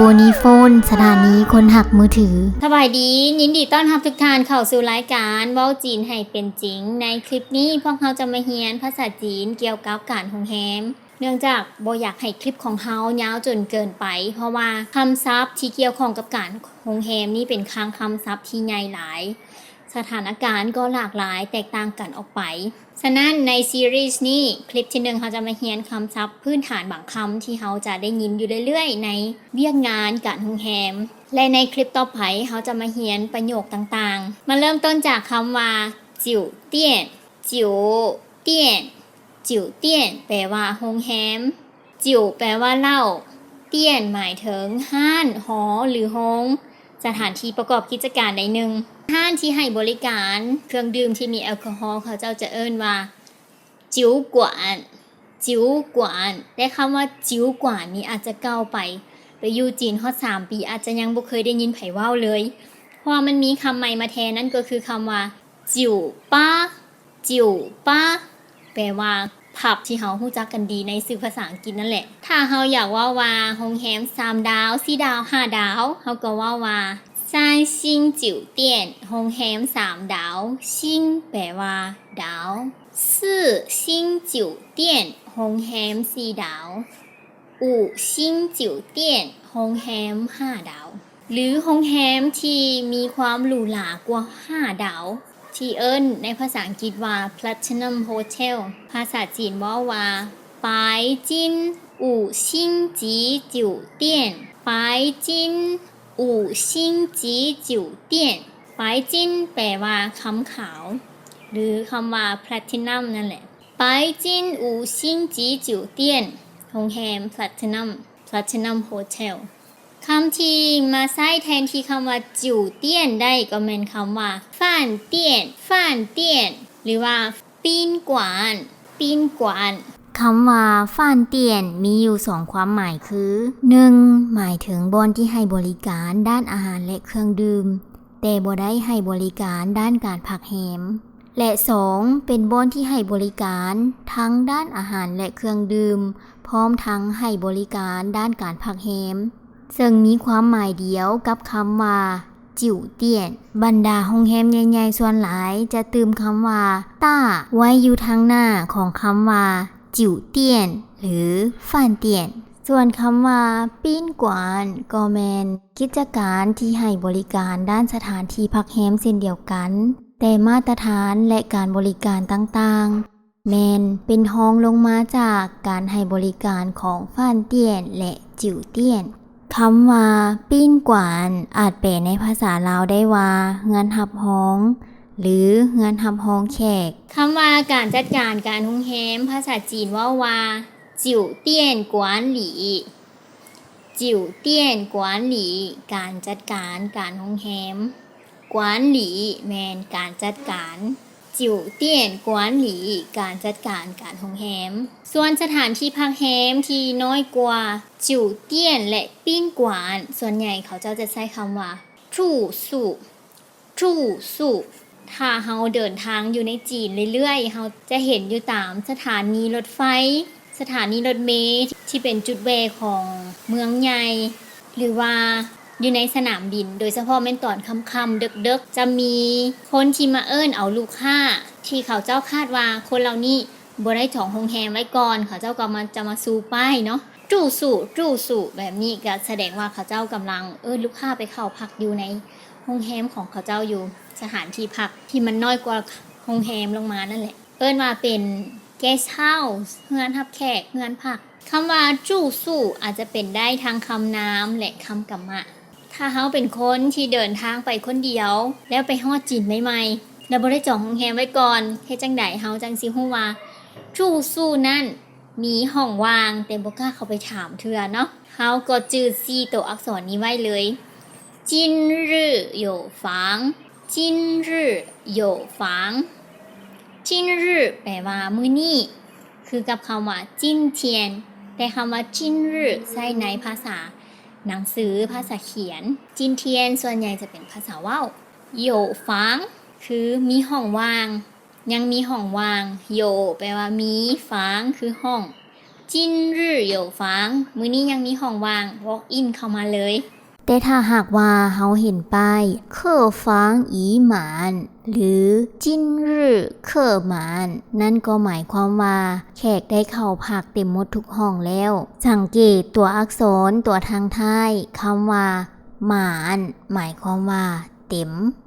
Bonifone ສະຖານີຄົນຮັກມືຖື. ສະບາຍດີ, ຍິນດີຕ້ອນຮັບທຸກທ່ານເຂົ້າສູ່ລາຍການເວົ້າຈີນໃຫ້ເປັນຈິງ. ໃນຄລິບນີ້ພວກເຮົາຈະມາຮຽນພາສາຈີນກ່ຽວກັບການໂຮງແຮມ. ເນື່ອງຈາກບໍ່ຢາກໃຫ້ຄລິບຂອງເຮົາຍາວຈົນເກີນໄປ, ເພາະວ່າຄຳສັບທີ່ກ່ຽວຂ້ອງກັບການໂຮງແຮມນີ້ເປັນຄາງຄຳສັບທີ່ໃຫຍ່ຫຼາຍ. ສະຖານະການກໍຫຼາກຫຼາຍແຕກຕ່າງກັນອອກໄປ. ສະນັ້ນໃນຊີຣີນີ້ ຄລິບທີໜຶ່ງ ເຮົາຈະມາຮຽນຄຳສັບພື້ນຖານບາງຄຳທີ່ເຮົາຈະໄດ້ຍິນຢູ່ເລື້ອຍໆໃນວຽກງານການໂຮງແຮມ ແລະ ໃນຄລິບຕໍ່ໄປເຮົາຈະມາຮຽນປະໂຫຍກຕ່າງໆ. ມາເລີ່ມຕົ້ນຈາກຄຳວ່າ 酒店. 酒店. 酒店 ແປວ່າໂຮງແຮມ. 酒 ແປວ່າເຫຼົ້າ, 店 ໝາຍເຖິງຮ້ານ, ຫໍ ຫຼື ໂຮງ, ສະຖານທີ່ປະກອບກິດຈະການໃດໜຶ່ງ. ຮ້ານທີ່ໃຫ້ບໍລິການເຄື່ອງດື່ມທີ່ມີແອລກໍຮໍ ເຂົາເຈົ້າຈະເອີ້ນວ່າ 酒馆. 酒馆. ແຕ່ຄຳວ່າ 酒馆 ນີ້ອາດຈະເກົ່າໄປ, ໄປຢູ່ຈີນຮອດສາມປີ ອາດຈະຍັງບໍ່ເຄີຍໄດ້ຍິນໃຜເວົ້າເລີຍ, ເພາະວ່າມັນມີຄຳໃໝ່ມາແທນ, ນັ້ນກໍຄືຄຳວ່າ 酒吧. 酒吧 ແປວ່າຜັບທີ່ເຮົາຮູ້ຈັກກັນດີໃນຊື່ພາສາອັງກິດນັ້ນແຫຼະ. ຖ້າເຮົາຢາກເວົ້າວ່າໂຮງແຮມສາມດາວ, ສີ່ດາວ, ຫ້າດາວ, ເຮົາກໍເວົ້າວ່າ 三星酒店. ໂຮງແຮມສາມດາວ. 星 ແປວ່າດາວ. 四星酒店. ໂຮງແຮມສີ່ດາວ. 五星酒店. ໂຮງແຮມຫ້າດາວ ຫຼື ໂຮງແຮມທີ່ມີຄວາມຫຼູຫຼາກວ່າຫ້າດາວ ທີ່ເອີ້ນໃນພາສາອັງກິດວ່າ Platinum Hotel. ພາສາຈີນເວົ້າວ່າ 白金五星级酒店. 白金五星级酒店. 白金 ແປວ່າຄຳຂາວ ຫຼື ຄຳວ່າ Platinum ນັ້ນແຫຼະ. 白金五星级酒店. ໂຮງແຮມ Platinum. Platinum Hotel. ຄຳທີ່ມາໃຊ້ແທນທີ່ຄຳວ່າ 酒店 ໄດ້ກໍແມ່ນຄຳວ່າ 饭店. 饭店 ຫຼືວ່າ 宾馆. 宾馆. ຄຳວ່າ 饭店 ມີຢູ່ສອງຄວາມໝາຍຄື ໜຶ່ງ ໝາຍເຖິງບ່ອນທີ່ໃຫ້ບໍລິການດ້ານອາຫານ ແລະ ເຄື່ອງດື່ມ ແຕ່ບໍ່ໄດ້ໃຫ້ບໍລິການດ້ານການພັກແຮມ. ແລະ ສອງ ເປັນບ່ອນທີ່ໃຫ້ບໍລິການທັງດ້ານອາຫານ ແລະ ເຄື່ອງດື່ມ ພ້ອມທັງໃຫ້ບໍລິການດ້ານການພັກແຮມ, ເຊິ່ງມີຄວາມໝາຍດຽວກັບຄຳວ່າ 酒店. ບັນດາໂຮງແຮມໃຫຍ່ໆສ່ວນຫຼາຍຈະຕື່ມຄຳວ່າ 大 ໄວ້ຢູ່ທາງໜ້າຂອງຄຳວ່າ 酒店 ຫຼື 饭店. ສ່ວນຄຳວ່າ 宾馆 ກໍແມ່ນກິດຈະການທີ່ໃຫ້ບໍລິການດ້ານສະຖານທີ່ພັກແຮມເຊັ່ນດຽວກັນ, ແຕ່ມາດຕະຖານ ແລະ ການບໍລິການຕ່າງໆ ແມ່ນເປັນຮອງລົງມາຈາກການໃຫ້ບໍລິການຂອງ 饭店 ແລະ 酒店. ຄຳວ່າ 宾馆 ອາດແປໃນພາສາລາວໄດ້ວ່າ ເຮືອນຮັບຮອງ ຫຼື ເຮືອນຮັບຮອງແຂກ. ຄຳວ່າການຈັດການການໂຮງແຮມ ພາສາຈີນເວົ້າວ່າ 酒店管理. 酒店管理 ການຈັດການການໂຮງແຮມ. 管理 ແມ່ນການຈັດການ. 酒店管理 ການຈັດການການໂຮງແຮມ. ສ່ວນສະຖານທີ່ພັກແຮມທີ່ນ້ອຍກວ່າ 酒店 ແລະ 宾馆 ສ່ວນໃຫຍ່ເຂົາເຈົ້າຈະໃຊ້ຄຳວ່າ 住宿. 住宿. ຖ້າເຮົາເດີນທາງຢູ່ໃນຈີນເລື້ອຍໆ ເຮົາຈະເຫັນຢູ່ຕາມສະຖານີລົດໄຟ, ສະຖານີລົດເມ ທີ່ເປັນຈຸດແວ່ຂອງເມືອງໃຫຍ່ ຫຼືວ່າຢູ່ໃນສະໜາມບິນ, ໂດຍສະເພາະແມ່ນຕອນຄ່ຳໆ ເດິກໆ ຈະມີຄົນທີ່ມາເອີ້ນເອົາລູກຄ້າ ທີ່ເຂົາເຈົ້າຄາດວ່າຄົນເຫຼົ່ານີ້ບໍ່ໄດ້ຈອງໂຮງແຮມໄວ້ກ່ອນ, ເຂົາເຈົ້າກໍມາ ຈະມາຊູປ້າຍເນາະ 住宿 住宿 ແບບນີ້ ກໍສະແດງວ່າເຂົາເຈົ້າກຳລັງເອີ້ນລູກຄ້າໄປເຂົ້າພັກຢູ່ໃນ ໂຮງແຮມຂອງເຂົາເຈົ້າຢູ່, ສະຖານທີ່ພັກທີ່ມັນນ້ອຍກວ່າໂຮງແຮມລົງມານັ້ນແຫຼະ, ເອີ້ນວ່າເປັນ guest house ເຮືອນຮັບແຂກ, ເຮືອນພັກ. ຄຳວ່າ 住宿 ອາດຈະເປັນໄດ້ທັງຄຳນາມ ແລະ ຄຳກຳມະ. ຖ້າເຮົາເປັນຄົນທີ່ເດີນທາງໄປຄົນດຽວ ແລ້ວໄປຮອດຈີນໃໝ່ໆ ແລ້ວບໍ່ໄດ້ຈອງໂຮງແຮມໄວ້ກ່ອນ, ເຮັດຈັ່ງໃດເຮົາຈັ່ງຊິຮູ້ວ່າ 住宿 ນັ້ນ ມີຫ້ອງວ່າງ ແຕ່ບໍ່ກ້າເຂົ້າໄປຖາມເທື່ອເນາະ. ເຮົາກໍຈື່ສີ່ໂຕອັກສອນນີ້ໄວ້ເລີຍ, 今日有房, 今日有房. 今日 ແປວ່າມື້ນີ້ ຄືກັບຄຳວ່າ 今天, ແຕ່ຄຳວ່າ 今日 ໃຊ້ໃນພາສາໜັງສື, ພາສາຂຽນ. 今天 ສ່ວນໃຫຍ່ຈະເປັນພາສາເວົ້າ. 有房 ຄືມີຫ້ອງວ່າງ. ຍັງມີຫ້ອງວ່າງ. 有 ແປວ່າມີ, 房 ຄືຫ້ອງ. 今今日有房 ມື້ນີ້ຍັງມີຫ້ອງວ່າງ walk in ເຂົ້າມາເລີຍ. ແຕ່ຖ້າຫາກວ່າເຮົາເຫັນປ້າຍ 客房已满 ຫຼື 今日客满 ນັ້ນກໍໝາຍຄວາມວ່າແຂກໄດ້ເຂົ້າພັກເຕັມໝົດທຸກຫ້ອງແລ້ວ. ສັງເກດຕົວອັກສອນຕົວທາງທ້າຍຄຳວ່າ满 ໝາຍຄວາມວ່າເຕັມ.